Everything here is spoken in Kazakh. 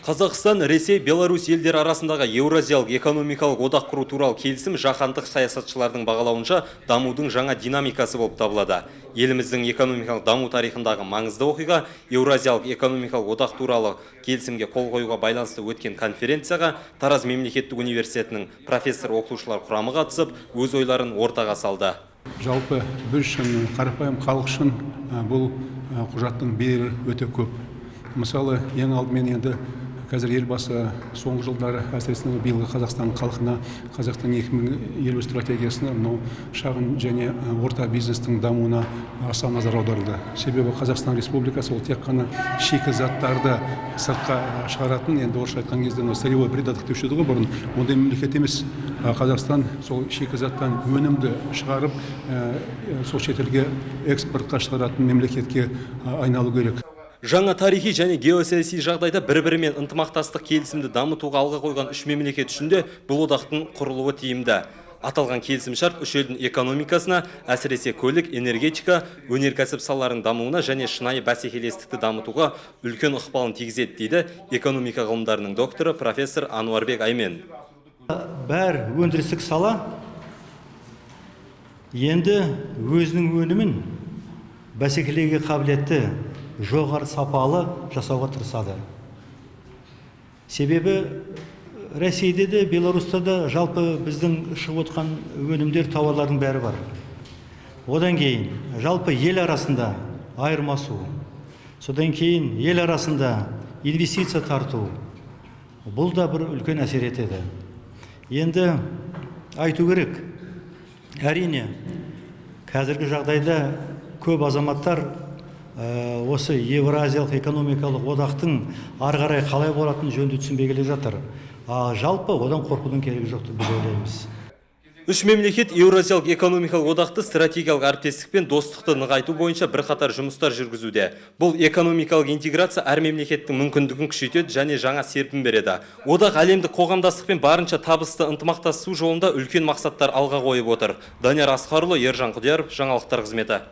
Қазақстан, Ресей, Беларусь елдері арасындағы Еуразиялық экономикалық одақ құру туралы келісім жаһандық саясатшылардың бағалауынша дамудың жаңа динамикасы болып табылады. Еліміздің экономикалық даму тарихындағы маңызды оқиға Еуразиялық экономикалық одақ туралы келісімге қол қоюға байланысты өткен конференцияға Тараз мемлекеттік университетінің профессор-оқытушылар құрамы қатысып, өз ойларын ортаға салды. Жалпы біз үшін, қарапайым халық үшін бұл құжаттың берері өте көп. Мысалы, ең алдымен енді қазір Елбасы соңғы жылдары, әсіресе биылғы Қазақстан халқына Қазақстан 2050 стратегиясына мынау шағын және орта бизнестің дамуына аса назар аударылды. Себебі Қазақстан Республикасы ол тек қана шикізаттарды сыртқа шығаратын, енді орысша айтқан кезде мынау сырьевой придаток деуші еді ғой бұрын, ондай мемлекет емес. Қазақстан сол шикізаттан өнімді шығарып, сол шетелге экспортқа шығаратын мемлекетке айналу керек. Жаңа тарихи және геосаяси жағдайда бір-бірімен ынтымақтастық келісімді дамытуға алға қойған үш мемлекет үшін де бұл одақтың құрылуы тиімді. Аталған келісімшарт үш елдің экономикасына, әсіресе көлік, энергетика, өнеркәсіп салаларының дамуына және шынайы бәсекелестікті дамытуға үлкен ықпалын тигізеді, дейді экономика ғылымдарының докторы профессор Ануарбек Аймен. Бәр өндірістік сала енді өзінің өнімін бәсекелеуге қабілетті, жоғары сапалы жасауға тырысады. Себебі Ресейде де, Беларусьта да жалпы біздің шығып отқан өнімдер, тауарлардың бәрі бар. Одан кейін жалпы ел арасында айырмасу, содан кейін ел арасында инвестиция тарту, бұл да бір үлкен әсер етеді. Енді айту керек, әрине қазіргі жағдайда көп азаматтар осы Еуразиялық экономикалық одақтың ары қарай қалай болатынын жөнді түсінбей келе жатыр. Жалпы одан қорқудың керегі жоқ деп біз ойлаймыз. Үш мемлекет Еуразиялық экономикалық одақты стратегиялық әріптестік пен достықты нығайту бойынша бірқатар жұмыстар жүргізуде. Бұл экономикалық интеграция әр мемлекеттің мүмкіндігін күшейтеді және жаңа серпін береді. Одақ әлемдік қоғамдастықпен барынша табысты ынтымақтасу жолында үлкен мақсаттар алға қойып отыр. Данияр Асқарұлы, Ержан Құдияров, жаңалықтар қызметі.